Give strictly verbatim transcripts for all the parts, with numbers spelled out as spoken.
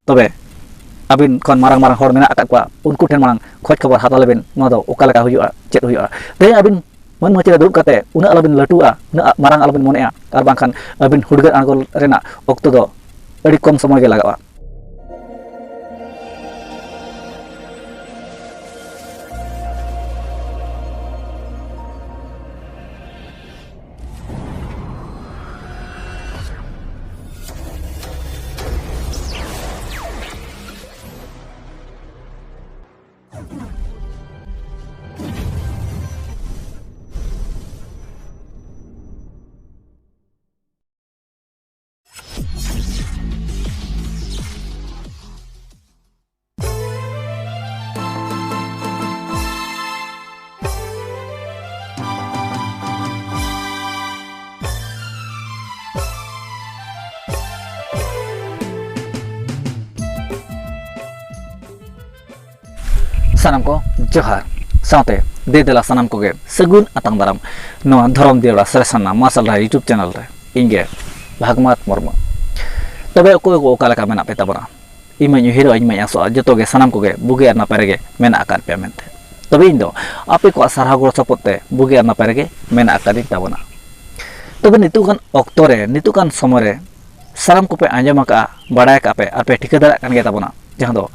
ᱛᱚᱵᱮ ᱟᱹᱵᱤᱱ ᱠᱷᱚᱱ ᱢᱟᱨᱟᱝ ᱢᱟᱨᱟᱝ ᱦᱚᱲ ᱢᱮᱱᱟᱜ ᱟᱠᱟᱫ ᱠᱚᱣᱟ, ᱩᱱᱠᱩ ᱴᱷᱮᱱ ᱢᱟᱲᱟᱝ ᱠᱷᱚᱡᱽ ᱠᱷᱚᱵᱚᱨ ᱦᱟᱛᱟᱣ ᱞᱮᱵᱤᱱ, ᱱᱚᱣᱟ ᱫᱚ ᱚᱠᱟ ᱞᱮᱠᱟ ᱦᱩᱭᱩᱜᱼᱟ, ᱪᱮᱫ ᱦᱩᱭᱩᱜᱼᱟ᱾ ᱛᱮᱦᱮᱧ ᱟᱹᱵᱤᱱ ᱢᱟᱹᱱ ᱢᱟᱹᱪᱤ ᱨᱮ ᱫᱩᱲᱩᱵ ᱠᱟᱛᱮ ᱩᱱᱟᱹᱜ ᱟᱞᱚᱵᱤᱱ ᱞᱟᱹᱴᱩᱜᱼᱟ, ᱩᱱᱟᱹᱜ ᱢᱟᱨᱟᱝ ᱟᱞᱚᱵᱤᱱ ᱢᱚᱱᱮᱜᱼᱟ, ᱟᱨ ᱵᱟᱝᱠᱷᱟᱱ ᱟᱹᱵᱤᱱ ᱦᱩᱰᱜᱟᱹᱨ ᱟᱬᱜᱚ ᱨᱮᱱᱟᱜ ᱚᱠᱛᱚ ᱫᱚ ᱟᱹᱰᱤ ᱠᱚᱢ ᱥᱚᱢᱚᱭ ᱜᱮ ᱞᱟᱜᱟᱜᱼᱟ᱾ ᱥᱟᱱᱟᱢ ᱠᱚ ᱡᱚᱦᱟᱨ, ᱥᱟᱶᱛᱮ ᱫᱮ ᱫᱮᱞᱟ ᱥᱟᱱᱟᱢ ᱠᱚᱜᱮ ᱥᱟᱹᱜᱩᱱ ᱟᱛᱟᱝ ᱫᱟᱨᱟᱢ ᱱᱚᱣᱟ ᱫᱷᱚᱨᱚᱢ ᱫᱤᱭᱟᱹᱲᱟ ᱥᱟᱨᱮᱥᱟᱱᱟ ᱢᱟᱨᱥᱟᱞ ᱰᱟᱦᱟᱨ YouTube channel ᱨᱮ᱾ ᱤᱧ ᱜᱮ ᱵᱷᱟᱜᱽᱢᱟᱛ ᱢᱩᱨᱢᱩ᱾ ᱛᱚᱵᱮ ᱚᱠᱚᱭ ᱠᱚ ᱚᱠᱟ ᱞᱮᱠᱟ ᱢᱮᱱᱟᱜ ᱯᱮ ᱛᱟᱵᱚᱱᱟ? ᱤᱧ ᱢᱟᱧ ᱩᱭᱦᱟᱹᱨᱚᱜᱼᱟ, ᱤᱧ ᱢᱟᱧ ᱟᱥᱚᱜᱼᱟ, ᱡᱚᱛᱚ ᱜᱮ ᱥᱟᱱᱟᱢ ᱠᱚᱜᱮ ᱵᱩᱜᱤ ᱟᱨ ᱱᱟᱯᱟᱭ ᱨᱮᱜᱮ ᱢᱮᱱᱟᱜ ᱟᱠᱟᱫ ᱯᱮᱭᱟ ᱢᱮᱱᱛᱮ᱾ ᱛᱚᱵᱮ ᱤᱧ ᱫᱚ ᱟᱯᱮ ᱠᱚᱣᱟᱜ ᱥᱟᱨᱦᱟᱣ ᱜᱚᱲᱚ ᱥᱚᱯᱚᱦᱚᱫ ᱛᱮ ᱵᱩᱜᱤ ᱟᱨ ᱱᱟᱯᱟᱭ ᱨᱮᱜᱮ ᱢᱮᱱᱟᱜ ᱟᱠᱟᱫᱤᱧ ᱛᱟᱵᱚᱱᱟ᱾ ᱛᱚᱵᱮ ᱱᱤᱛᱚᱜ ᱜᱟᱱ ᱚᱠᱛᱚ ᱨᱮ, ᱱᱤᱛᱚᱜ ᱜᱟᱱ ᱥᱚᱢᱚᱭ ᱨᱮ ᱥᱟᱱᱟᱢ ᱠᱚᱯᱮ ᱟᱸᱡᱚᱢ ᱟᱠᱟᱫᱼᱟ, ᱵᱟᱲᱟᱭ ᱟᱠᱟᱫ ᱯᱮ ᱟᱨ ᱯᱮ ᱴᱷᱤᱠᱟᱹ ᱫᱟᱲᱮᱭᱟᱜ ᱠᱟᱱ ᱜᱮᱭᱟ ᱛᱟᱵᱚᱱᱟ, ᱡᱟᱦᱟᱸ ᱫᱚ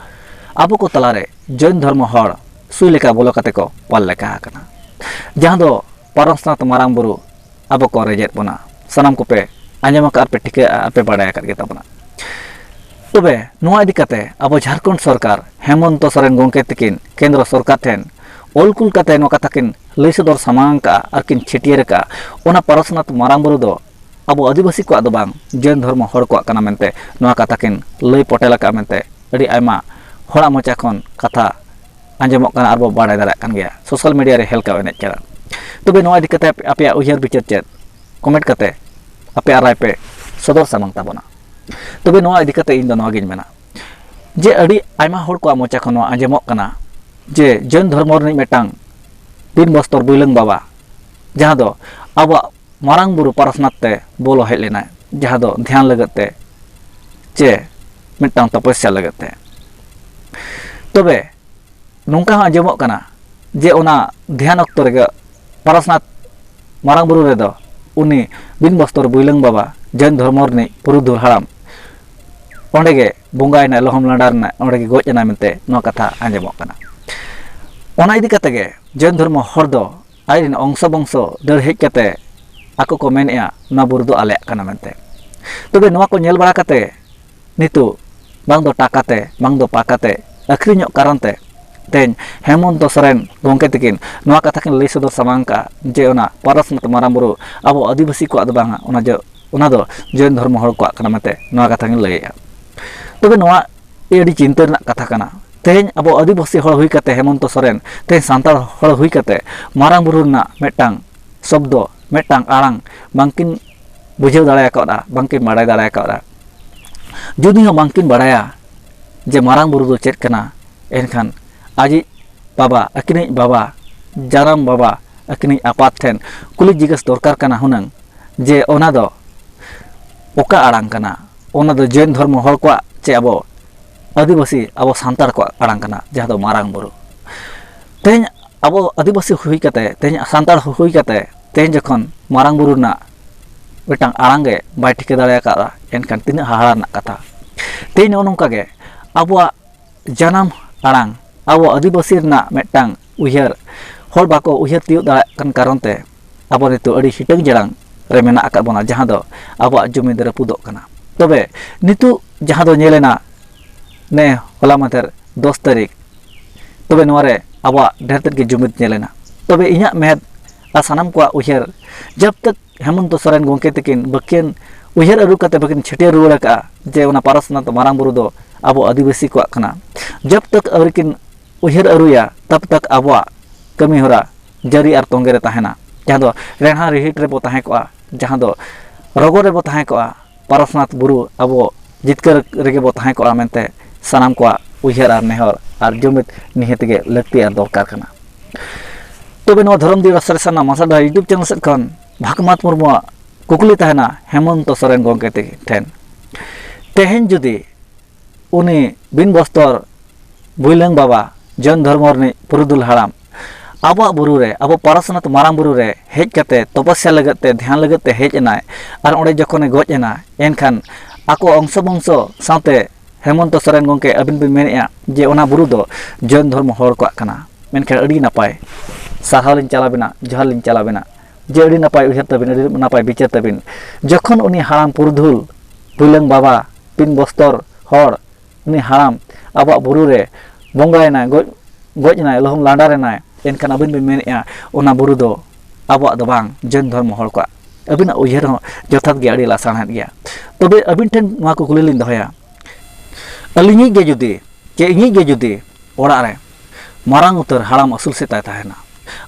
ᱟᱵᱚ ᱠᱚ ᱛᱟᱞᱟᱨᱮ ᱡᱚᱭᱱ ᱫᱷᱚᱨᱢᱚ ᱦᱚᱲ ᱥᱩᱭ ᱞᱮᱠᱟ ᱵᱚᱞᱚ ᱠᱟᱛᱮ ᱠᱚ ᱯᱟᱞ ᱞᱮᱠᱟ ᱟᱠᱟᱱᱟ, ᱡᱟᱦᱟᱸ ᱫᱚ ᱯᱟᱨᱚᱥᱱᱟᱛᱷ ᱢᱟᱨᱟᱝ ᱵᱩᱨᱩ ᱟᱵᱚ ᱠᱚ ᱨᱮᱡᱮᱫ ᱵᱚᱱᱟ᱾ ᱥᱟᱱᱟᱢ ᱠᱚᱯᱮ ᱟᱸᱡᱚᱢ ᱟᱠᱟᱫ ᱟᱨ ᱯᱮ ᱴᱷᱤᱠᱟᱹ ᱟᱨ ᱯᱮ ᱵᱟᱲᱟᱭ ᱟᱠᱟᱫ ᱜᱮ ᱛᱟᱵᱚᱱᱟ᱾ ᱛᱚᱵᱮ ᱱᱚᱣᱟ ᱤᱫᱤ ᱠᱟᱛᱮ ᱟᱵᱚ ᱡᱷᱟᱲᱠᱷᱚᱸᱰ ᱥᱚᱨᱠᱟᱨ, ᱦᱮᱢᱚᱱᱛᱚ ᱥᱚᱨᱮᱱ ᱜᱚᱢᱠᱮ ᱛᱟᱹᱠᱤᱱ ᱠᱮᱱᱫᱨᱚ ᱥᱚᱨᱠᱟᱨ ᱴᱷᱮᱱ ᱚᱞ ᱠᱩᱞ ᱠᱟᱛᱮ ᱱᱚᱣᱟ ᱠᱟᱛᱷᱟ ᱠᱤᱱ ᱞᱟᱹᱭ ᱥᱚᱫᱚᱨ ᱥᱟᱢᱟᱝ ᱟᱠᱟᱫᱼᱟ ᱟᱨ ᱠᱤᱱ ᱪᱷᱟᱹᱴᱭᱟᱹᱨ ᱟᱠᱟᱫᱼᱟ᱾ ᱚᱱᱟ ᱯᱟᱨᱚᱥᱱᱟᱛᱷ ᱢᱟᱨᱟᱝ ᱵᱩᱨᱩ ᱫᱚ ᱟᱵᱚ ᱟᱹᱫᱤᱵᱟᱹᱥᱤ ᱠᱚᱣᱟᱜ ᱫᱚ ᱵᱟᱝ, ᱡᱚᱭᱱ ᱫᱷᱚᱨᱢᱚ ᱦᱚᱲ ᱠᱚᱣᱟᱜ ᱠᱟᱱᱟ ᱢᱮᱱᱛᱮ ᱱᱚᱣᱟ ᱠᱟᱛᱷᱟ ᱠᱤᱱ ᱞᱟᱹᱭ ᱯᱚᱴᱮᱞ ᱟᱠᱟᱫᱼᱟ ᱢᱮᱱᱛᱮ ᱟᱹᱰᱤ ᱟᱭᱢᱟ ᱦᱚᱲᱟᱜ ᱢᱚᱪᱟ ᱠᱷᱚᱱ ᱠᱟᱛᱷᱟ ᱟᱸᱡᱚᱢᱚᱜ ᱠᱟᱱᱟ ᱟᱨ ᱵᱚ ᱵᱟᱲᱟᱭ ᱫᱟᱲᱮᱭᱟᱜ ᱠᱟᱱ ᱜᱮᱭᱟ᱾ ᱥᱳᱥᱟᱞ ᱢᱤᱰᱤᱭᱟ ᱨᱮ ᱦᱮᱞᱠᱟᱣ ᱮᱱᱮᱡ ᱠᱟᱱᱟ᱾ ᱛᱚᱵᱮ ᱱᱚᱣᱟ ᱤᱫᱤ ᱠᱟᱛᱮ ᱟᱯᱮᱭᱟᱜ ᱩᱭᱦᱟᱹᱨ ᱵᱤᱪᱟᱹᱨ ᱪᱮᱫ? ᱠᱚᱢᱮᱱᱴ ᱠᱟᱛᱮ ᱟᱯᱮᱭᱟᱜ ᱨᱟᱭ ᱯᱮ ᱥᱚᱫᱚᱨ ᱥᱟᱢᱟᱝ ᱛᱟᱵᱚᱱᱟ᱾ ᱛᱚᱵᱮ ᱱᱚᱣᱟ ᱤᱫᱤ ᱠᱟᱛᱮ ᱤᱧ ᱫᱚ ᱱᱚᱣᱟ ᱜᱤᱧ ᱢᱮᱱᱟ ᱡᱮ ᱟᱹᱰᱤ ᱟᱭᱢᱟ ᱦᱚᱲ ᱠᱚᱣᱟᱜ ᱢᱚᱪᱟ ᱠᱷᱚᱱ ᱱᱚᱣᱟ ᱟᱸᱡᱚᱢᱚᱜ ᱠᱟᱱᱟ ᱡᱮ ᱡᱚᱭᱱ ᱫᱷᱚᱨᱢᱚ ᱨᱤᱱᱤᱡ ᱢᱤᱫᱴᱟᱝ ᱫᱤᱱ ᱵᱚᱥᱛᱚᱨ ᱵᱩᱭᱞᱟᱹᱝ ᱵᱟᱵᱟ, ᱡᱟᱦᱟᱸ ᱫᱚ ᱟᱵᱚᱣᱟᱜ ᱢᱟᱨᱟᱝ ᱵᱩᱨᱩ ᱯᱟᱨᱥᱱᱟᱛᱷ ᱛᱮ ᱵᱚᱞᱚ ᱦᱮᱡ ᱞᱮᱱᱟᱭ, ᱡᱟᱦᱟᱸ ᱫᱚ ᱫᱷᱮᱭᱟᱱ ᱞᱟᱹᱜᱤᱫ ᱛᱮ, ᱪᱮ ᱢᱤᱫᱴᱟᱝ ᱛᱚᱯᱚᱥᱭᱟ ᱞᱟᱹᱜᱤᱫ ᱛᱮ᱾ ᱛᱚᱵᱮ ᱱᱚᱝᱠᱟ ᱦᱚᱸ ᱟᱸᱡᱚᱢᱚᱜ ᱠᱟᱱᱟ ᱡᱮ ᱚᱱᱟ ᱫᱷᱮᱭᱟᱱ ᱚᱠᱛᱚ ᱨᱮᱜᱮ ᱯᱟᱨᱟᱥᱱᱟᱛᱷ ᱢᱟᱨᱟᱝ ᱵᱩᱨᱩ ᱨᱮᱫᱚ ᱩᱱᱤ ᱵᱤᱱ ᱵᱚᱥᱛᱚᱨ ᱵᱩᱭᱞᱟᱹᱝ ᱵᱟᱵᱟ, ᱡᱚᱭᱱ ᱫᱷᱚᱨᱢᱚ ᱨᱤᱱᱤᱡ ᱯᱩᱨᱩᱫᱷᱩᱞ ᱦᱟᱲᱟᱢ, ᱚᱸᱰᱮ ᱜᱮ ᱵᱚᱸᱜᱟᱭᱮᱱᱟᱭ, ᱞᱚᱦᱚᱢ ᱞᱟᱸᱰᱟ ᱨᱮᱱᱟᱜ ᱚᱸᱰᱮ ᱜᱮ ᱜᱚᱡ ᱮᱱᱟᱭ ᱢᱮᱱᱛᱮ ᱱᱚᱣᱟ ᱠᱟᱛᱷᱟ ᱟᱸᱡᱚᱢᱚᱜ ᱠᱟᱱᱟ᱾ ᱚᱱᱟ ᱤᱫᱤ ᱠᱟᱛᱮ ᱜᱮ ᱡᱚᱭᱱ ᱫᱷᱚᱨᱢᱚ ᱦᱚᱲ ᱫᱚ ᱟᱡ ᱨᱮᱱ ᱚᱝᱥᱚ ᱵᱚᱝᱥᱚ ᱫᱟᱹᱲ ᱦᱮᱡ ᱠᱟᱛᱮ ᱟᱠᱚ ᱠᱚ ᱢᱮᱱᱮᱫᱼᱟ, ᱱᱚᱣᱟ ᱵᱩᱨᱩ ᱫᱚ ᱟᱞᱮᱭᱟᱜ ᱠᱟᱱᱟ ᱢᱮᱱᱛᱮ᱾ ᱛᱚᱵᱮ ᱱᱚᱣᱟ ᱠᱚ ᱧᱮᱞ ᱵᱟᱲᱟ ᱠᱟᱛᱮ ᱱᱤᱛᱚᱜ ᱵᱟᱝ ᱫᱚ ᱴᱟᱠᱟ ᱛᱮ, ᱵᱟᱝ ᱫᱚ ᱯᱟᱠᱟ ᱛᱮ ᱟᱹᱠᱷᱨᱤᱧᱚᱜ ᱠᱟᱨᱚᱱ ᱛᱮ ᱛᱮᱦᱮᱧ ᱦᱮᱢᱚᱱᱛᱚ ᱥᱚᱨᱮᱱ ᱜᱚᱢᱠᱮ ᱛᱤᱠᱤᱱ ᱱᱚᱣᱟ ᱠᱟᱛᱷᱟ ᱠᱤᱱ ᱞᱟᱹᱭ ᱥᱚᱫᱚᱨ ᱥᱟᱢᱟᱝ ᱠᱟᱜᱼᱟ ᱡᱮ ᱚᱱᱟ ᱯᱟᱨᱟᱥᱱᱟᱛᱷ ᱢᱟᱨᱟᱝ ᱵᱩᱨᱩ ᱟᱵᱚ ᱟᱹᱫᱤᱵᱟᱹᱥᱤ ᱠᱚᱣᱟᱜ ᱫᱚ ᱵᱟᱝᱟ, ᱚᱱᱟ ᱡᱚ ᱚᱱᱟ ᱫᱚ ᱡᱚᱭᱱ ᱫᱷᱚᱨᱢᱚ ᱦᱚᱲ ᱠᱚᱣᱟᱜ ᱠᱟᱱᱟ ᱢᱮᱱᱛᱮ ᱱᱚᱣᱟ ᱠᱟᱛᱷᱟ ᱠᱤᱱ ᱞᱟᱹᱭᱮᱫᱼᱟ᱾ ᱛᱚᱵᱮ ᱱᱚᱣᱟ ᱟᱹᱰᱤ ᱪᱤᱱᱛᱟᱹ ᱨᱮᱱᱟᱜ ᱠᱟᱛᱷᱟ ᱠᱟᱱᱟ᱾ ᱛᱮᱦᱮᱧ ᱟᱵᱚ ᱟᱹᱫᱤᱵᱟᱹᱥᱤ ᱦᱚᱲ ᱦᱩᱭ ᱠᱟᱛᱮ, ᱦᱮᱢᱚᱱᱛᱚ ᱥᱚᱨᱮᱱ ᱛᱮᱦᱮᱧ ᱥᱟᱱᱛᱟᱲ ᱦᱚᱲ ᱦᱩᱭ ᱠᱟᱛᱮ ᱢᱟᱨᱟᱝ ᱵᱩᱨᱩ ᱨᱮᱱᱟᱜ ᱢᱤᱫᱴᱟᱝ ᱥᱚᱵᱫᱚ, ᱢᱤᱫᱴᱟᱝ ᱟᱲᱟᱝ ᱵᱟᱝᱠᱤᱱ ᱵᱩᱡᱷᱟᱹᱣ ᱫᱟᱲᱮ ᱟᱠᱟᱫᱼᱟ, ᱵᱟᱝᱠᱤᱱ ᱵᱟᱲᱟᱭ ᱫᱟᱲᱮ ᱟᱠᱟᱫᱼᱟ᱾ ᱡᱩᱫᱤ ᱦᱚᱸ ᱵᱟᱝᱠᱤᱱ ᱵᱟᱲᱟᱭᱟ ᱡᱮ ᱢᱟᱨᱟᱝ ᱵᱩᱨᱩ ᱫᱚ ᱪᱮᱫ ᱠᱟᱱᱟ, ᱮᱱᱠᱷᱟᱱ ᱟᱡᱤᱡ ᱵᱟᱵᱟ, ᱟᱹᱠᱤᱱᱤᱡ ᱵᱟᱵᱟ, ᱡᱟᱱᱟᱢ ᱵᱟᱵᱟ, ᱟᱹᱠᱤᱱᱤᱡ ᱟᱯᱟᱛ ᱴᱷᱮᱱ ᱠᱩᱞᱤ ᱡᱤᱜᱽᱜᱟᱹᱥ ᱫᱚᱨᱠᱟᱨ ᱠᱟᱱᱟ ᱦᱩᱱᱟᱹᱝ ᱡᱮ ᱚᱱᱟ ᱫᱚ ᱚᱠᱟ ᱟᱲᱟᱝ ᱠᱟᱱᱟ, ᱚᱱᱟ ᱫᱚ ᱡᱚᱭᱱ ᱫᱷᱚᱨᱢᱚ ᱦᱚᱲ ᱠᱚᱣᱟᱜ ᱪᱮ ᱟᱵᱚ ᱟᱹᱫᱤᱵᱟᱹᱥᱤ, ᱟᱵᱚ ᱥᱟᱱᱛᱟᱲ ᱠᱚᱣᱟᱜ ᱟᱲᱟᱝ ᱠᱟᱱᱟ, ᱡᱟᱦᱟᱸ ᱫᱚ ᱢᱟᱨᱟᱝ ᱵᱩᱨᱩ᱾ ᱛᱮᱦᱮᱧ ᱟᱵᱚ ᱟᱹᱫᱤᱵᱟᱹᱥᱤ ᱦᱩᱭ ᱠᱟᱛᱮ, ᱛᱮᱦᱮᱧ ᱥᱟᱱᱛᱟᱲ ᱦᱩᱭ ᱠᱟᱛᱮ, ᱛᱮᱦᱮᱧ ᱡᱚᱠᱷᱚᱱ ᱢᱟᱨᱟᱝ ᱵᱩᱨᱩ ᱨᱮᱱᱟᱜ ᱢᱤᱫᱴᱟᱝ ᱟᱲᱟᱝ ᱜᱮ ᱵᱟᱭ ᱴᱷᱤᱠᱟᱹ ᱫᱟᱲᱮ ᱟᱠᱟᱫᱼᱟ, ᱮᱱᱠᱷᱟᱱ ᱛᱤᱱᱟᱹᱜ ᱦᱟᱦᱟᱲᱟ ᱨᱮᱱᱟᱜ ᱠᱟᱛᱷᱟ᱾ ᱛᱮᱦᱮᱧ ᱱᱚᱜᱼᱚ ᱱᱚᱝᱠᱟ ᱜᱮ ᱟᱵᱚᱣᱟᱜ ᱡᱟᱱᱟᱢ ᱟᱲᱟᱝ, ᱟᱵᱚ ᱟᱹᱫᱤᱵᱟᱹᱥᱤ ᱨᱮᱱᱟᱜ ᱢᱤᱫᱴᱟᱝ ᱩᱭᱦᱟᱹᱨ ᱦᱚᱲ ᱵᱟᱠᱚ ᱩᱭᱦᱟᱹᱨ ᱛᱤᱭᱳᱜ ᱫᱟᱲᱮᱭᱟᱜ ᱠᱟᱱ ᱠᱟᱨᱚᱱ ᱛᱮ ᱟᱵᱚ ᱱᱤᱛᱚᱜ ᱟᱹᱰᱤ ᱦᱤᱴᱟᱹᱝ ᱡᱟᱲᱟᱝ ᱨᱮ ᱢᱮᱱᱟᱜ ᱟᱠᱟᱫ ᱵᱚᱱᱟ, ᱡᱟᱦᱟᱸ ᱫᱚ ᱟᱵᱚᱣᱟᱜ ᱡᱩᱢᱤᱫ ᱨᱟᱹᱯᱩᱫᱚᱜ ᱠᱟᱱᱟ᱾ ᱛᱚᱵᱮ ᱱᱤᱛᱚᱜ ᱡᱟᱦᱟᱸ ᱫᱚ ᱧᱮᱞᱮᱱᱟ ᱱᱮ ᱦᱚᱞᱟ ᱢᱟᱫᱷᱮᱨ ᱫᱚᱥ ᱛᱟᱹᱨᱤᱠᱷ, ᱛᱚᱵᱮ ᱱᱚᱣᱟ ᱨᱮ ᱟᱵᱚᱣᱟᱜ ᱰᱷᱮᱨ ᱛᱮᱫ ᱜᱮ ᱡᱩᱢᱤᱫ ᱧᱮᱞᱮᱱᱟ᱾ ᱛᱚᱵᱮ ᱤᱧᱟᱹᱜ ᱢᱮᱫ ᱟᱨ ᱥᱟᱱᱟᱢ ᱠᱚᱣᱟᱜ ᱩᱭᱦᱟᱹᱨ, ᱡᱟᱵ ᱛᱟᱠ ᱦᱮᱢᱚᱱᱛᱚ ᱥᱚᱨᱮᱱ ᱜᱚᱢᱠᱮ ᱛᱟᱹᱠᱤᱱ ᱵᱟᱹᱠᱤᱱ ᱩᱭᱦᱟᱹᱨ ᱟᱹᱨᱩ ᱠᱟᱛᱮ ᱵᱟᱹᱠᱤᱱ ᱪᱷᱟᱹᱴᱭᱟᱹᱨ ᱨᱩᱣᱟᱹᱲ ᱟᱠᱟᱫᱼᱟ ᱡᱮ ᱚᱱᱟ ᱯᱟᱨᱟᱥᱱᱟᱛᱷ ᱢᱟᱨᱟᱝ ᱵᱩᱨᱩ ᱫᱚ ᱟᱵᱚ ᱟᱹᱫᱤᱵᱟᱹᱥᱤ ᱠᱚᱣᱟᱜ ᱠᱟᱱᱟ, ᱡᱟᱵ ᱛᱟᱠ ᱟᱹᱣᱨᱤ ᱠᱤᱱ ᱩᱭᱦᱟᱹᱨ ᱟᱹᱨᱩᱭᱟ, ᱛᱟᱵ ᱛᱟᱠ ᱟᱵᱚᱣᱟᱜ ᱠᱟᱹᱢᱤ ᱦᱚᱨᱟ ᱡᱟᱹᱨᱤ ᱟᱨ ᱛᱚᱸᱜᱮ ᱨᱮ ᱛᱟᱦᱮᱱᱟ᱾ ᱡᱟᱦᱟᱸ ᱫᱚ ᱨᱮᱬᱦᱟ ᱨᱤᱦᱤᱴ ᱨᱮᱵᱚ ᱛᱟᱦᱮᱸ ᱠᱚᱜᱼᱟ, ᱡᱟᱦᱟᱸ ᱫᱚ ᱨᱚᱜᱚ ᱨᱮᱵᱚ ᱛᱟᱦᱮᱸ ᱠᱚᱜᱼᱟ, ᱯᱟᱨᱟᱥᱱᱟᱛᱷ ᱵᱩᱨᱩ ᱟᱵᱚ ᱡᱤᱛᱠᱟᱹᱨ ᱨᱮᱜᱮ ᱵᱚ ᱛᱟᱦᱮᱸ ᱠᱚᱜᱼᱟ ᱢᱮᱱᱛᱮ ᱥᱟᱱᱟᱢ ᱠᱚᱣᱟᱜ ᱩᱭᱦᱟᱹᱨ ᱟᱨ ᱱᱮᱦᱚᱨ ᱟᱨ ᱡᱩᱢᱤᱫ ᱱᱤᱦᱟᱹᱛ ᱜᱮ ᱞᱟᱹᱠᱛᱤ ᱟᱨ ᱫᱚᱨᱠᱟᱨ ᱠᱟᱱᱟ᱾ ᱛᱚᱵᱮ ᱱᱚᱣᱟ ᱫᱷᱚᱨᱚᱢ ᱫᱤᱣᱟᱥ ᱥᱟᱨᱮᱡ ᱥᱟᱨᱱᱟ ᱢᱟᱥᱟ ᱰᱟᱦᱟᱨ YouTube channel ᱥᱮᱫ ᱠᱷᱚᱱ ᱵᱷᱟᱜᱽᱢᱟᱛ ᱢᱩᱨᱢᱩᱣᱟᱜ ᱠᱩᱠᱞᱤ ᱛᱟᱦᱮᱱᱟ ᱦᱮᱢᱚᱱᱛᱚ ᱥᱚᱨᱮᱱ ᱜᱚᱢᱠᱮ ᱛᱤᱠᱤᱱ ᱴᱷᱮᱱ, ᱛᱮᱦᱮᱧ ᱡᱩᱫᱤ ᱩᱱᱤ ᱵᱤᱱ ᱵᱚᱥᱛᱚᱨ ᱵᱷᱩᱭᱞᱟᱹᱝ ᱵᱟᱵᱟ, ᱡᱚᱭᱱ ᱫᱷᱚᱨᱢᱚ ᱨᱤᱱᱤᱡ ᱯᱩᱨᱩᱫᱷᱩᱞ ᱦᱟᱲᱟᱢ, ᱟᱵᱚᱣᱟᱜ ᱵᱩᱨᱩ ᱨᱮ, ᱟᱵᱚ ᱯᱟᱨᱟᱥᱱᱟᱛᱷ ᱢᱟᱨᱟᱝ ᱵᱩᱨᱩ ᱨᱮ ᱦᱮᱡ ᱠᱟᱛᱮ, ᱛᱚᱯᱚᱥᱭᱟ ᱞᱟᱹᱜᱤᱫ ᱛᱮ, ᱫᱷᱮᱭᱟᱱ ᱞᱟᱹᱜᱤᱫ ᱛᱮ ᱦᱮᱡ ᱮᱱᱟᱭ, ᱟᱨ ᱚᱸᱰᱮ ᱡᱚᱠᱷᱚᱱᱮ ᱜᱚᱡ ᱮᱱᱟ, ᱮᱱᱠᱷᱟᱱ ᱟᱠᱚ ᱚᱝᱥᱚ ᱵᱚᱝᱥᱚ ᱥᱟᱶᱛᱮ ᱦᱮᱢᱚᱱᱛᱚ ᱥᱚᱨᱮᱱ ᱜᱚᱢᱠᱮ, ᱟᱹᱵᱤᱱ ᱵᱤᱱ ᱢᱮᱱᱮᱫᱼᱟ ᱡᱮ ᱚᱱᱟ ᱵᱩᱨᱩ ᱫᱚ ᱡᱚᱭᱱ ᱫᱷᱚᱨᱢᱚ ᱦᱚᱲ ᱠᱚᱣᱟᱜ ᱠᱟᱱᱟ, ᱢᱮᱱᱠᱷᱟᱱ ᱟᱹᱰᱤ ᱱᱟᱯᱟᱭ, ᱥᱟᱨᱦᱟᱣ ᱞᱤᱧ ᱪᱟᱞᱟᱵᱮᱱᱟ, ᱡᱚᱦᱟᱨ ᱞᱤᱧ ᱪᱟᱞᱟᱵᱮᱱᱟ, ᱡᱮ ᱟᱹᱰᱤ ᱱᱟᱯᱟᱭ ᱩᱭᱦᱟᱹᱨ ᱛᱟᱹᱵᱤᱱ, ᱟᱹᱰᱤ ᱱᱟᱯᱟᱭ ᱵᱤᱪᱟᱹᱨ ᱛᱟᱹᱵᱤᱱ᱾ ᱡᱚᱠᱷᱚᱱ ᱩᱱᱤ ᱦᱟᱲᱟᱢ ᱯᱩᱨᱩᱫᱷᱩᱞ ᱵᱷᱩᱭᱞᱟᱹᱝ ᱵᱟᱵᱟ, ᱵᱤᱱ ᱵᱚᱥᱛᱚᱨ ᱦᱚᱲ, ᱩᱱᱤ ᱦᱟᱲᱟᱢ ᱟᱵᱚᱣᱟᱜ ᱵᱩᱨᱩ ᱨᱮ ᱵᱚᱸᱜᱟᱭᱮᱱᱟᱭ, ᱜᱚᱡ, ᱜᱚᱡ ᱮᱱᱟᱭ, ᱞᱚᱦᱚᱢ ᱞᱟᱸᱰᱟᱨ ᱮᱱᱟᱭ, ᱮᱱᱠᱷᱟᱱ ᱟᱹᱵᱤᱱ ᱵᱤᱱ ᱢᱮᱱᱮᱫᱼᱟ ᱚᱱᱟ ᱵᱩᱨᱩ ᱫᱚ ᱟᱵᱚᱣᱟᱜ ᱫᱚ ᱵᱟᱝ, ᱡᱚᱭᱱ ᱫᱷᱚᱨᱢᱚ ᱦᱚᱲ ᱠᱚᱣᱟᱜ᱾ ᱟᱹᱵᱤᱱᱟᱜ ᱩᱭᱦᱟᱹᱨ ᱦᱚᱸ ᱡᱚᱛᱷᱟᱛ ᱜᱮᱭᱟ, ᱟᱹᱰᱤ ᱞᱟᱥᱟᱲᱦᱮᱫ ᱜᱮᱭᱟ᱾ ᱛᱚᱵᱮ ᱟᱹᱵᱤᱱ ᱴᱷᱮᱱ ᱱᱚᱣᱟ ᱠᱩᱠᱞᱤ ᱞᱤᱧ ᱫᱚᱦᱚᱭᱟ, ᱟᱹᱞᱤᱧᱤᱡ ᱜᱮ ᱡᱩᱫᱤ, ᱪᱮ ᱤᱧᱤᱡ ᱜᱮ ᱡᱩᱫᱤ ᱚᱲᱟᱜ ᱨᱮ ᱢᱟᱨᱟᱝ ᱩᱛᱟᱹᱨ ᱦᱟᱲᱟᱢ ᱟᱹᱥᱩᱞ ᱥᱮᱛᱟᱭ ᱛᱟᱦᱮᱱᱟ,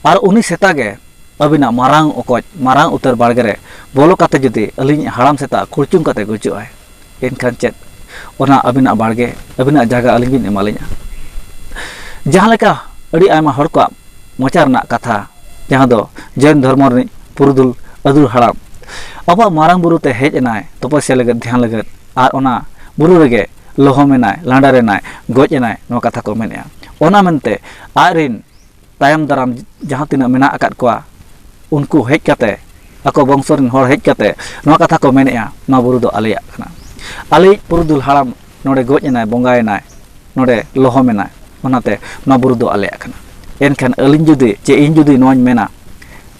ᱟᱨ ᱩᱱᱤ ᱥᱮᱛᱟ ᱜᱮ ᱟᱹᱵᱤᱱᱟᱜ ᱢᱟᱨᱟᱝ ᱚᱠᱚᱡ, ᱢᱟᱨᱟᱝ ᱩᱛᱟᱹᱨ ᱵᱟᱲᱜᱮ ᱨᱮ ᱵᱚᱞᱚ ᱠᱟᱛᱮ ᱡᱩᱫᱤ ᱟᱹᱞᱤᱧᱤᱡ ᱦᱟᱲᱟᱢ ᱥᱮᱛᱟ ᱠᱩᱲᱪᱩᱝ ᱠᱟᱛᱮ ᱜᱩᱡᱩᱜᱼᱟᱭ, ᱮᱱᱠᱷᱟᱱ ᱪᱮᱫ ᱚᱱᱟ ᱟᱹᱵᱤᱱᱟᱜ ᱵᱟᱲᱜᱮ, ᱟᱹᱵᱤᱱᱟᱜ ᱡᱟᱭᱜᱟ ᱟᱹᱞᱤᱧ ᱵᱤᱱ ᱮᱢᱟᱞᱤᱧᱟ? ᱡᱟᱦᱟᱸ ᱞᱮᱠᱟ ᱟᱹᱰᱤ ᱟᱭᱢᱟ ᱦᱚᱲ ᱠᱚᱣᱟᱜ ᱢᱚᱪᱟ ᱨᱮᱱᱟᱜ ᱠᱟᱛᱷᱟ, ᱡᱟᱦᱟᱸ ᱫᱚ ᱡᱚᱭᱱ ᱫᱷᱚᱨᱢᱚ ᱨᱤᱱᱤᱡ ᱯᱩᱨᱩᱫᱷᱩᱞ ᱟᱹᱫᱩᱨ ᱦᱟᱲᱟᱢ ᱟᱵᱚᱣᱟᱜ ᱢᱟᱨᱟᱝ ᱵᱩᱨᱩ ᱛᱮ ᱦᱮᱡ ᱮᱱᱟᱭ ᱛᱚᱯᱚᱥᱭᱟ ᱞᱟᱹᱜᱤᱫ, ᱫᱷᱮᱭᱟᱱ ᱞᱟᱹᱜᱤᱫ, ᱟᱨ ᱚᱱᱟ ᱵᱩᱨᱩ ᱨᱮᱜᱮ ᱞᱚᱦᱚᱢ ᱮᱱᱟᱭ, ᱞᱟᱸᱰᱟᱨ ᱮᱱᱟᱭ, ᱜᱚᱡ ᱮᱱᱟᱭ, ᱱᱚᱣᱟ ᱠᱟᱛᱷᱟ ᱠᱚ ᱢᱮᱱᱮᱜᱼᱟ᱾ ᱚᱱᱟ ᱢᱮᱱᱛᱮ ᱟᱡ ᱨᱤᱱ ᱛᱟᱭᱚᱢ ᱫᱟᱨᱟᱢ ᱡᱟᱦᱟᱸ ᱛᱤᱱᱟᱹᱜ ᱢᱮᱱᱟᱜ ᱟᱠᱟᱫ ᱠᱚᱣᱟ, ᱩᱱᱠᱩ ᱦᱮᱡ ᱠᱟᱛᱮ, ᱟᱠᱚ ᱵᱚᱝᱥᱚ ᱨᱤᱱ ᱦᱚᱲ ᱦᱮᱡ ᱠᱟᱛᱮ ᱱᱚᱣᱟ ᱠᱟᱛᱷᱟ ᱠᱚ ᱢᱮᱱᱮᱜᱼᱟ, "ᱱᱚᱣᱟ ᱵᱩᱨᱩ ᱫᱚ ᱟᱞᱮᱭᱟᱜ ᱠᱟᱱᱟ, ᱟᱞᱮᱭᱤᱡ ᱯᱩᱨᱩᱫᱷᱩᱞ ᱦᱟᱲᱟᱢ ᱱᱚᱰᱮ ᱜᱚᱡ ᱮᱱᱟᱭ, ᱵᱚᱸᱜᱟᱭᱮᱱᱟᱭ, ᱱᱚᱰᱮ ᱞᱚᱦᱚᱢ ᱮᱱᱟᱭ, ᱚᱱᱟᱛᱮ ᱱᱚᱣᱟ ᱵᱩᱨᱩ ᱫᱚ ᱟᱞᱮᱭᱟᱜ ᱠᱟᱱᱟ᱾" ᱮᱱᱠᱷᱟᱱ ᱟᱹᱞᱤᱧ ᱡᱩᱫᱤ, ᱪᱮ ᱤᱧ ᱡᱩᱫᱤ ᱱᱚᱣᱟᱧ ᱢᱮᱱᱟ,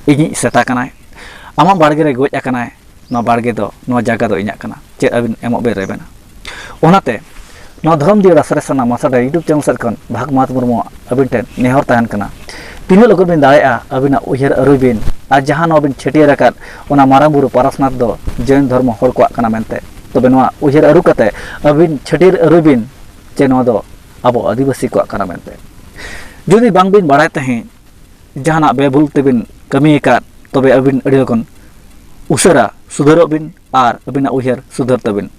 "ᱤᱧᱤᱡ ᱥᱮᱛᱟ ᱠᱟᱱᱟᱭ, ᱟᱢᱟᱜ ᱵᱟᱲᱜᱮ ᱨᱮ ᱜᱚᱡ ᱟᱠᱟᱱᱟᱭ, ᱱᱚᱣᱟ ᱵᱟᱲᱜᱮ ᱫᱚ, ᱱᱚᱣᱟ ᱡᱟᱭᱜᱟ ᱫᱚ ᱤᱧᱟᱹᱜ ᱠᱟᱱᱟ", ᱪᱮᱫ ᱟᱹᱵᱤᱱ ᱮᱢᱚᱜ ᱵᱮᱱ ᱨᱮᱵᱮᱱᱟ? ᱚᱱᱟᱛᱮ ᱱᱚᱣᱟ ᱫᱷᱚᱨᱚᱢ ᱫᱤᱭᱟᱹᱲᱟ ᱥᱚᱨᱮᱥ ᱥᱟᱨᱱᱟ ᱢᱟᱥᱟᱰᱟ YouTube channel ᱥᱮᱫ ᱠᱷᱚᱱ ᱵᱷᱟᱜᱽᱢᱟᱛ ᱢᱩᱨᱢᱩᱣᱟᱜ ᱟᱹᱵᱤᱱ ᱴᱷᱮᱱ ᱱᱮᱦᱚᱨ ᱛᱟᱦᱮᱱ ᱠᱟᱱᱟ, ᱛᱤᱱᱟᱹᱜ ᱞᱚᱜᱚᱱ ᱵᱤᱱ ᱫᱟᱲᱮᱭᱟᱜᱼᱟ ᱟᱹᱵᱤᱱᱟᱜ ᱩᱭᱦᱟᱹᱨ ᱟᱹᱨᱩᱭ ᱵᱤᱱ, ᱟᱨ ᱡᱟᱦᱟᱸ ᱱᱚᱣᱟ ᱵᱤᱱ ᱪᱷᱟᱹᱴᱭᱟᱹᱨ ᱟᱠᱟᱫ ᱚᱱᱟ ᱢᱟᱨᱟᱝ ᱵᱩᱨᱩ ᱯᱟᱨᱟᱥᱱᱟᱛᱷ ᱫᱚ ᱡᱚᱭᱱ ᱫᱷᱚᱨᱢᱚ ᱦᱚᱲ ᱠᱚᱣᱟᱜ ᱠᱟᱱᱟ ᱢᱮᱱᱛᱮ, ᱛᱚᱵᱮ ᱱᱚᱣᱟ ᱩᱭᱦᱟᱹᱨ ᱟᱹᱨᱩ ᱠᱟᱛᱮ ᱟᱹᱵᱤᱱ ᱪᱷᱟᱹᱴᱭᱟᱹᱨ ᱟᱹᱨᱩᱭ ᱵᱤᱱ ᱡᱮ ᱱᱚᱣᱟ ᱫᱚ ᱟᱵᱚ ᱟᱹᱫᱤᱵᱟᱹᱥᱤ ᱠᱚᱣᱟᱜ ᱠᱟᱱᱟ ᱢᱮᱱᱛᱮ᱾ ᱡᱩᱫᱤ ᱵᱟᱝᱵᱤᱱ ᱵᱟᱲᱟᱭ ᱛᱟᱦᱮᱸᱫ, ᱡᱟᱦᱟᱱᱟᱜ ᱵᱮᱵᱷᱩᱞ ᱛᱮᱵᱤᱱ ᱠᱟᱹᱢᱤ ᱟᱠᱟᱫ, ᱛᱚᱵᱮ ᱟᱹᱵᱤᱱ ᱟᱹᱰᱤ ᱞᱚᱜᱚᱱ ᱩᱥᱟᱹᱨᱟ ᱥᱩᱫᱷᱟᱹᱨᱚᱜ ᱵᱤᱱ ᱟᱨ ᱟᱹᱵᱤᱱᱟᱜ ᱩᱭᱦᱟᱹᱨ ᱥᱩᱫᱷᱟᱹᱨ ᱛᱟᱹᱵᱤᱱ᱾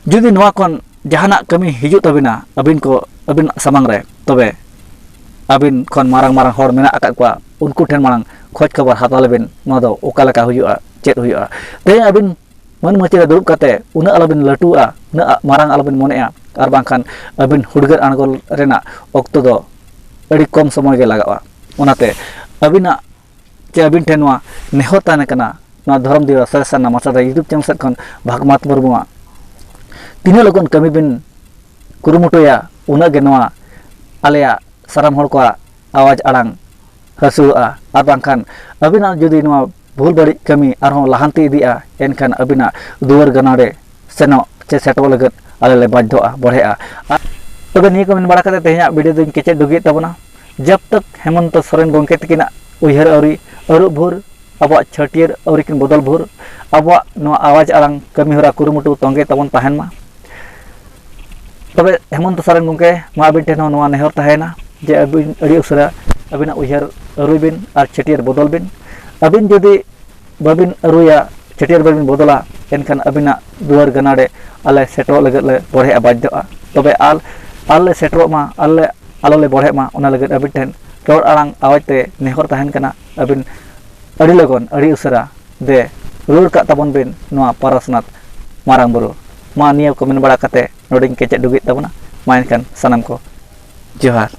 ᱡᱩᱫᱤ ᱱᱚᱣᱟ ᱠᱷᱚᱱ ᱡᱟᱦᱟᱱᱟᱜ ᱠᱟᱹᱢᱤ ᱦᱤᱡᱩᱜ ᱛᱟᱹᱵᱤᱱᱟ ᱟᱹᱵᱤᱱ ᱠᱚ, ᱟᱹᱵᱤᱱᱟᱜ ᱥᱟᱢᱟᱝ ᱨᱮ, ᱛᱚᱵᱮ ᱟᱹᱵᱤᱱ ᱠᱷᱚᱱ ᱢᱟᱨᱟᱝ ᱢᱟᱨᱟᱝ ᱦᱚᱲ ᱢᱮᱱᱟᱜ ᱟᱠᱟᱫ ᱠᱚᱣᱟ, ᱩᱱᱠᱩ ᱴᱷᱮᱱ ᱢᱟᱲᱟᱝ ᱠᱷᱚᱡᱽ ᱠᱷᱚᱵᱚᱨ ᱦᱟᱛᱟᱣ ᱞᱮᱵᱤᱱ, ᱱᱚᱣᱟ ᱫᱚ ᱚᱠᱟ ᱞᱮᱠᱟ ᱦᱩᱭᱩᱜᱼᱟ, ᱪᱮᱫ ᱦᱩᱭᱩᱜᱼᱟ᱾ ᱛᱮᱦᱮᱧ ᱟᱹᱵᱤᱱ ᱢᱟᱹᱱ ᱢᱟᱹᱪᱤ ᱨᱮ ᱫᱩᱲᱩᱵ ᱠᱟᱛᱮ ᱩᱱᱟᱹᱜ ᱟᱞᱚᱵᱤᱱ ᱞᱟᱹᱴᱩᱜᱼᱟ, ᱩᱱᱟᱹᱜ ᱢᱟᱨᱟᱝ ᱟᱞᱚᱵᱤᱱ ᱢᱚᱱᱮᱜᱼᱟ᱾ ᱟᱨ ᱵᱟᱝᱠᱷᱟᱱ ᱟᱹᱵᱤᱱ ᱦᱩᱰᱜᱟᱹᱨ ᱟᱬᱜᱚ ᱨᱮᱱᱟᱜ ᱚᱠᱛᱚ ᱫᱚ ᱟᱹᱰᱤ ᱠᱚᱢ ᱥᱚᱢᱚᱭ ᱜᱮ ᱞᱟᱜᱟᱜᱼᱟ᱾ ᱚᱱᱟᱛᱮ ᱟᱹᱵᱤᱱᱟᱜ ᱪᱮ ᱟᱹᱵᱤᱱ ᱴᱷᱮᱱ ᱱᱚᱣᱟ ᱱᱮᱦᱚᱨ ᱛᱟᱦᱮᱱ ᱠᱟᱱᱟ, ᱱᱚᱣᱟ ᱫᱷᱚᱨᱚᱢ ᱫᱤᱣᱟ ᱥᱟᱨᱮ ᱥᱟᱨᱱᱟ ᱢᱟᱪᱮᱫ YouTube channel ᱥᱮᱫ ᱠᱷᱚᱱ ᱵᱷᱟᱜᱽᱢᱟᱛ ᱢᱩᱨᱢᱩᱣᱟᱜ ᱛᱤᱱᱟᱹᱜ ᱞᱚᱜᱚᱱ ᱠᱟᱹᱢᱤ ᱵᱤᱱ ᱠᱩᱨᱩᱢᱩᱴᱩᱭᱟ, ᱩᱱᱟᱹᱜ ᱜᱮ ᱱᱚᱣᱟ ᱟᱞᱮᱭᱟᱜ ᱥᱟᱱᱟᱢ ᱦᱚᱲ ᱠᱚᱣᱟᱜ ᱟᱣᱟᱡᱽ ᱟᱲᱟᱝ ᱦᱟᱹᱥᱩᱣᱟᱜᱼᱟ᱾ ᱟᱨ ᱵᱟᱝᱠᱷᱟᱱ ᱟᱹᱵᱤᱱᱟᱜ ᱡᱩᱫᱤ ᱱᱚᱣᱟ ᱵᱷᱩᱞ ᱵᱟᱹᱲᱤᱡ ᱠᱟᱹᱢᱤ ᱟᱨᱦᱚᱸ ᱞᱟᱦᱟᱱᱛᱤ ᱤᱫᱤᱜᱼᱟ, ᱮᱱᱠᱷᱟᱱ ᱟᱹᱵᱤᱱᱟᱜ ᱫᱩᱣᱟᱹᱨ ᱜᱟᱱᱟᱰᱮ ᱥᱮᱱᱚᱜ ᱪᱮ ᱥᱮᱴᱮᱨᱚᱜ ᱞᱟᱹᱜᱤᱫ ᱟᱞᱮ ᱞᱮ ᱵᱟᱫᱽᱫᱷᱚᱜᱼᱟ, ᱵᱚᱲᱦᱮᱜᱼᱟ᱾ ᱟᱨ ᱛᱚᱵᱮ ᱱᱤᱭᱟᱹ ᱠᱚ ᱢᱮᱱ ᱵᱟᱲᱟ ᱠᱟᱛᱮ ᱛᱮᱦᱮᱧᱟᱜ video ᱫᱚᱧ ᱠᱮᱪᱮᱫ ᱰᱩᱜᱤᱭᱮᱫ ᱛᱟᱵᱚᱱᱟ᱾ ᱡᱟᱵ ᱛᱟᱠ ᱦᱮᱢᱚᱱᱛᱚ ᱥᱚᱨᱮᱱ ᱜᱚᱢᱠᱮ ᱛᱟᱹᱠᱤᱱᱟᱜ ᱩᱭᱦᱟᱹᱨ ᱟᱹᱣᱨᱤ ᱟᱹᱨᱩᱵ ᱵᱷᱳᱨ, ᱟᱵᱚᱣᱟᱜ ᱪᱷᱟᱹᱴᱭᱟᱹᱨ ᱟᱹᱣᱨᱤ ᱠᱤᱱ ᱵᱚᱫᱚᱞ ᱵᱷᱳᱨ, ᱟᱵᱚᱣᱟᱜ ᱱᱚᱣᱟ ᱟᱣᱟᱡᱽ ᱟᱲᱟᱝ ᱠᱟᱹᱢᱤᱦᱚᱨᱟ ᱠᱩᱨᱩᱢᱩᱴᱩ ᱛᱚᱸᱜᱮ ᱛᱟᱵᱚᱱ ᱛᱟᱦᱮᱱ ᱢᱟ᱾ ᱛᱚᱵᱮ ᱦᱮᱢᱚᱱᱛᱚ ᱥᱚᱨᱮᱱ ᱜᱚᱢᱠᱮ, ᱢᱟ ᱟᱹᱵᱤᱱ ᱴᱷᱮᱱ ᱦᱚᱸ ᱱᱚᱣᱟ ᱱᱮᱦᱚᱨ ᱛᱟᱦᱮᱸᱭᱮᱱᱟ ᱡᱮ ᱟᱹᱵᱤᱱ ᱟᱹᱰᱤ ᱩᱥᱟᱹᱨᱟ ᱟᱹᱵᱤᱱᱟᱜ ᱩᱭᱦᱟᱹᱨ ᱟᱹᱨᱩᱭ ᱵᱤᱱ ᱟᱨ ᱪᱷᱟᱹᱴᱭᱟᱹᱨ ᱵᱚᱫᱚᱞ ᱵᱤᱱ᱾ ᱟᱹᱵᱤᱱ ᱡᱩᱫᱤ ᱵᱟᱹᱵᱤᱱ ᱟᱹᱨᱩᱭᱟ, ᱪᱷᱟᱹᱴᱭᱟᱹᱨ ᱵᱟᱹᱵᱤᱱ ᱵᱚᱫᱚᱞᱟ, ᱮᱱᱠᱷᱟᱱ ᱟᱹᱵᱤᱱᱟᱜ ᱫᱩᱣᱟᱹᱨ ᱜᱟᱱᱟᱰᱮ ᱟᱞᱮ ᱥᱮᱴᱮᱨᱚᱜ ᱞᱟᱹᱜᱤᱫ ᱞᱮ ᱵᱚᱲᱦᱮᱜᱼᱟ, ᱵᱟᱫᱽᱫᱷᱚᱜᱼᱟ᱾ ᱛᱚᱵᱮ ᱟᱞ-, ᱟᱞᱮ ᱥᱮᱴᱮᱨᱚᱜ ᱢᱟ, ᱟᱞᱮ ᱟᱞᱚ ᱞᱮ ᱵᱚᱲᱦᱮᱜ ᱢᱟ, ᱚᱱᱟ ᱞᱟᱹᱜᱤᱫ ᱟᱹᱵᱤᱱ ᱴᱷᱮᱱ ᱨᱚᱲ ᱟᱲᱟᱝ ᱟᱣᱟᱡᱽ ᱛᱮ ᱱᱮᱦᱚᱨ ᱛᱟᱦᱮᱱ ᱠᱟᱱᱟ, ᱟᱹᱵᱤᱱ ᱟᱹᱰᱤ ᱞᱚᱜᱚᱱ, ᱟᱹᱰᱤ ᱩᱥᱟᱹᱨᱟ ᱫᱮ ᱨᱩᱣᱟᱹᱲ ᱠᱟᱜ ᱛᱟᱵᱚᱱ ᱵᱤᱱ ᱱᱚᱣᱟ ᱯᱟᱨᱟᱥᱱᱟᱛᱷ ᱢᱟᱨᱟᱝ ᱵᱩᱨᱩ᱾ ᱢᱟ ᱱᱤᱭᱟᱹ ᱠᱚ ᱢᱮᱱ ᱵᱟᱲᱟ ᱠᱟᱛᱮ ᱱᱚᱰᱮᱧ ᱠᱮᱪᱮᱫ ᱰᱩᱜᱤᱭᱮᱫ ᱛᱟᱵᱚᱱᱟ᱾ ᱢᱟ ᱮᱱᱠᱷᱟᱱ ᱥᱟᱱᱟᱢ ᱠᱚ ᱡᱚᱦᱟᱨ᱾